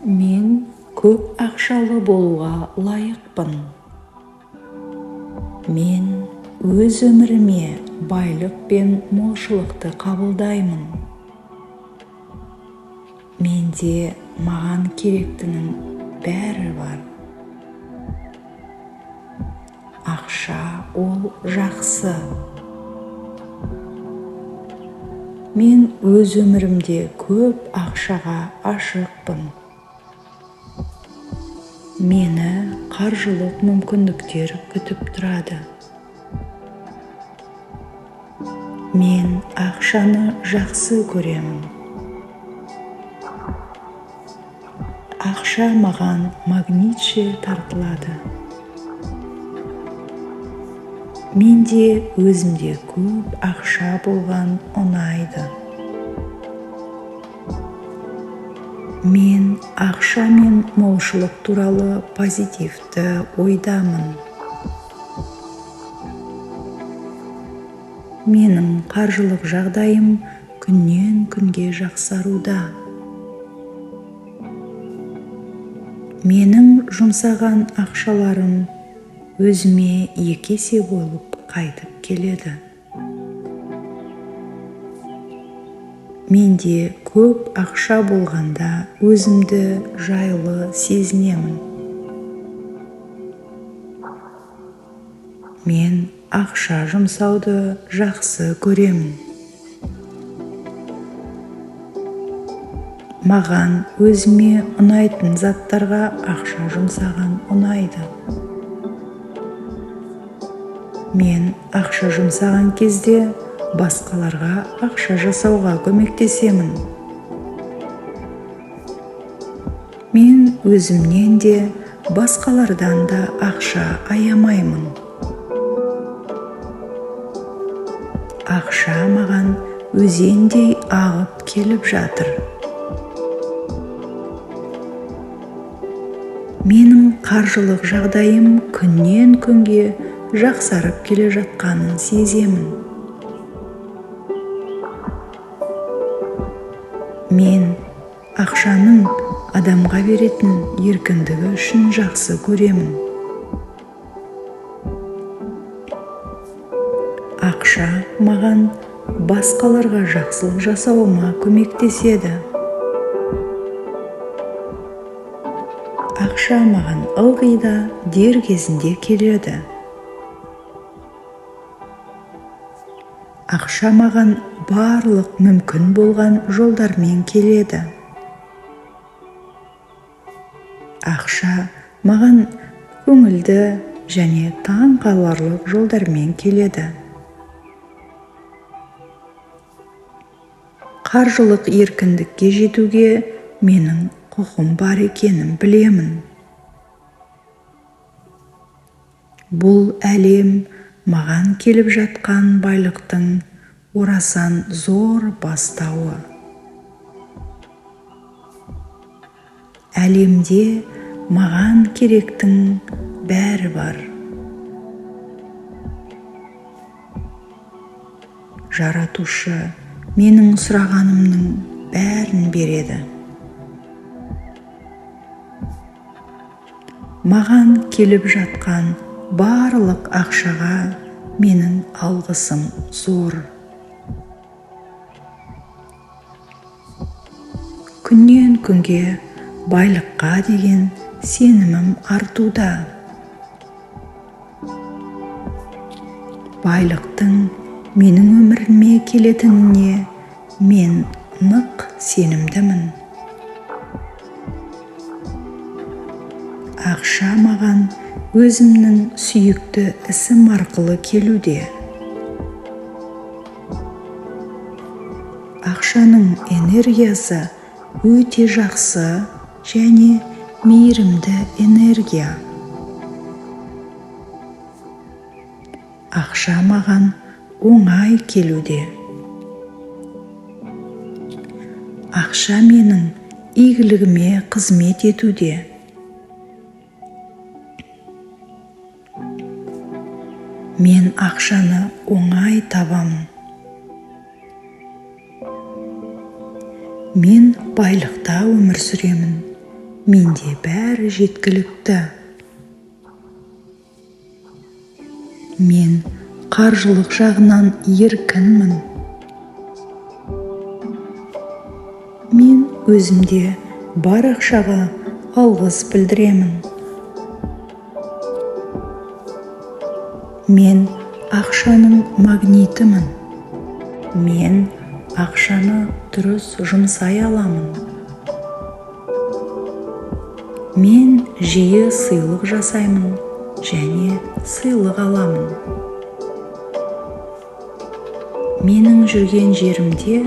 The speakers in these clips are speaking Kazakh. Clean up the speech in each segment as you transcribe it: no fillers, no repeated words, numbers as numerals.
Мен көп ақшалы болуға лайықпын. Мен өз өміріме байлық пен молшылықты қабылдаймын. Менде маған керектінің бәрі бар. Ақша ол жақсы. Мен өз өмірімде көп ақшаға ашықпын. Мені қаржылық мүмкіндіктер күтіп тұрады. Мен ақшаны жақсы көремін. Ақша маған магнитше тартылады. Менде өзімде көп ақша болған ұнайды. Мен ақша мен молшылық туралы позитивті ойдамын. Менің қаржылық жағдайым күннен күнге жақсаруда. Менің жұмсаған ақшаларым өзіме екі есе болып қайтып келеді. Менде көп ақша болғанда өзімді жайлы сезінемін. Мен ақша жұмсауды жақсы көремін. Маған өзіме ұнайтын заттарға ақша жұмсаған ұнайды. Мен ақша жұмсаған кезде басқаларға ақша жасауға көмектесемін. Мен өзімнен де, басқалардан да ақша аямаймын. Ақша маған өзендей ағып келіп жатыр. Менің қаржылық жағдайым күннен күнге жақсарып келе жатқанын сеземін. Мен ақшаның адамға беретін еркіндігі үшін жақсы көремін. Ақша маған басқаларға жақсылық жасауыма көмектеседі. Ақша маған ылғи да дер кезінде келеді. Ақша маған барлық мүмкін болған жолдармен келеді. Ақша маған көңілді және таң қаларлық жолдармен келеді. Қаржылық еркіндікке жетуге менің құқым бар екенін білемін. Бұл әлем маған келіп жатқан байлықтың орасан зор бастауы. Әлемде маған керектің бәрі бар. Жаратушы менің сұрағанымның бәрін береді. Маған келіп жатқан барлық ақшаға менің алғысым зор. Күннен күнге байлыққа деген сенімім артуда. Байлықтың менің өміріме келетініне мен нық сенімдімін. Ақша маған өзімнің сүйікті ісім арқылы келуде. Ақшаның энергиясы өте жақсы және мейірімді энергия. Ақша маған оңай келуде. Ақша менің игілігіме қызмет етуде. Мен ақшаны оңай табамын. Мен байлықта өмір сүремін. Менде бәрі жеткілікті. Мен қаржылық жағынан еркінмін. Мен өзімде бар ақшаға алғыс білдіремін. Мен ақшаның магнитімін. Мен ақшаны дұрыс жұмсай аламын. Мен жиі сыйлық жасаймын және сыйлық аламын. Менің жүрген жерімде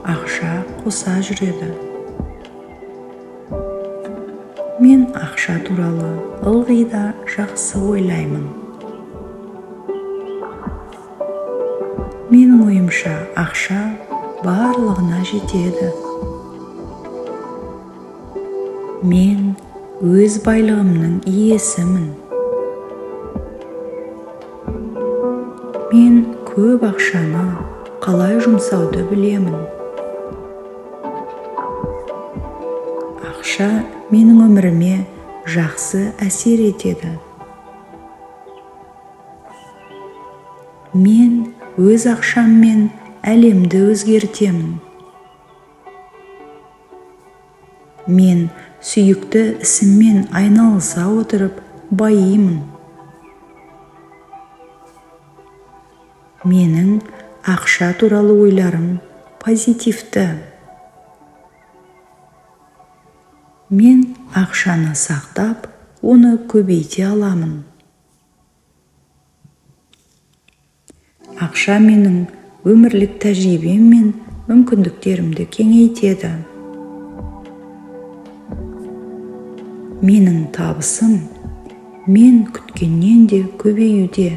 ақша қоса жүреді. Мен ақша туралы ылғи да жақсы ойлаймын. Менің ойымша, ақша барлығына жетеді. Мен өз байлығымның иесімін. Мен көп ақшаны қалай жұмсауды білемін. Ақша менің өміріме жақсы әсер етеді. Мен өз ақшаммен әлемді өзгертемін. Мен сүйікті ісіммен айналыса отырып байимын. Менің ақша туралы ойларым позитивті. Мен ақшаны сақтап, оны көбейте аламын. Ақша менің өмірлік тәжірибем мен мүмкіндіктерімді кеңейтеді. Менің табысым мен күткеннен де көбеюде.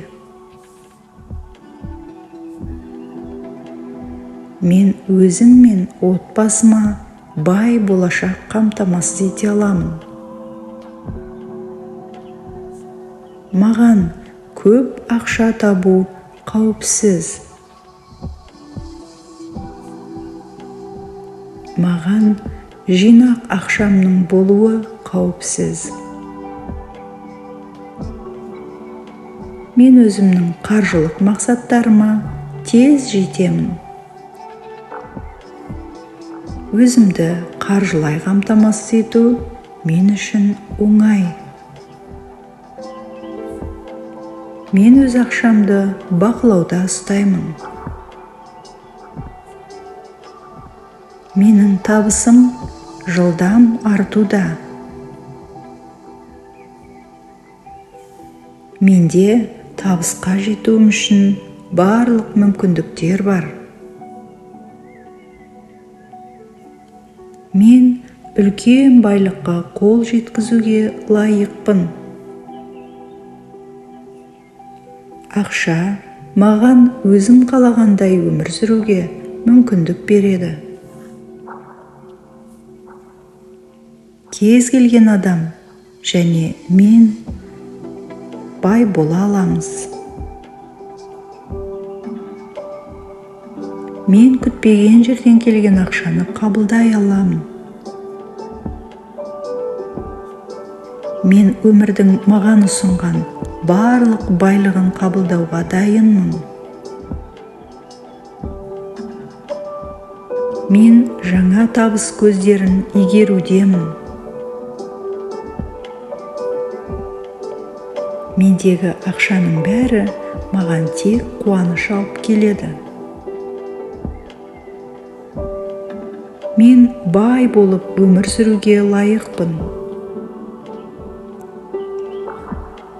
Мен өзім мен отбасыма бай болашақ қамтамасыз ете аламын. Маған көп ақша табу қауіпсіз. Маған жинақ ақшамның болуы қауіпсіз. Мен өзімнің қаржылық мақсаттарыма тез жетемін. Өзімді қаржылай қамтамасыз ету мен үшін оңай. Мен өз ақшамды бақылауда ұстаймын. Менің табысым жылдам артуда. Менде табысқа жетуім үшін барлық мүмкіндіктер бар. Мен үлкен байлыққа қол жеткізуге лайықпын. Ақша маған өзім қалағандай өмір сүруге мүмкіндік береді. Кез келген адам және мен бай бола аламыз. Мен күтпеген жерден келген ақшаны қабылдай аламын. Мен өмірдің маған ұсынған барлық байлығын қабылдауға дайынмын. Мен жаңа табыс көздерін игерудемін. Мендегі ақшаның бәрі маған тек қуаныш алып келеді. Мен бай болып өмір сүруге лайықпын.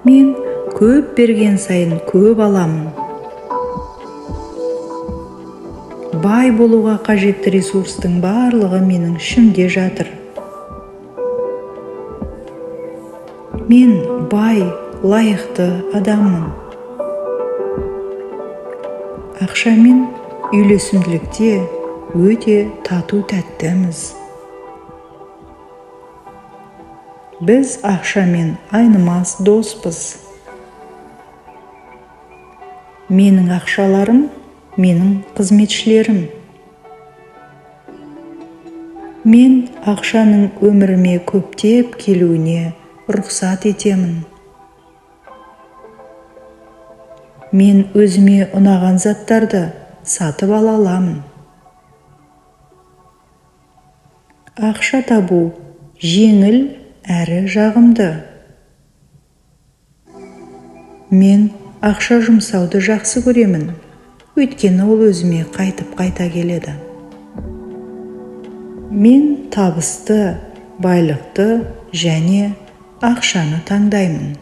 Мен көп берген сайын көп аламын. Бай болуға қажетті ресурстың барлығы менің ішімде жатыр. Мен бай, лайықты адаммын. Ақшамен үйлесімділікте өте тату тәттіміз. Біз ақшамен айнымас доспыз. Менің ақшаларым менің қызметшілерім. Мен ақшаның өміріме көптеп келуіне рұқсат етемін. Мен өзіме ұнаған заттарды сатып ала аламын. Ақша табу жеңіл әрі жағымды. Мен ақша жұмсауды жақсы көремін, өйткені ол өзіме қайтып қайта келеді. Мен табысты, байлықты және ақшаны таңдаймын.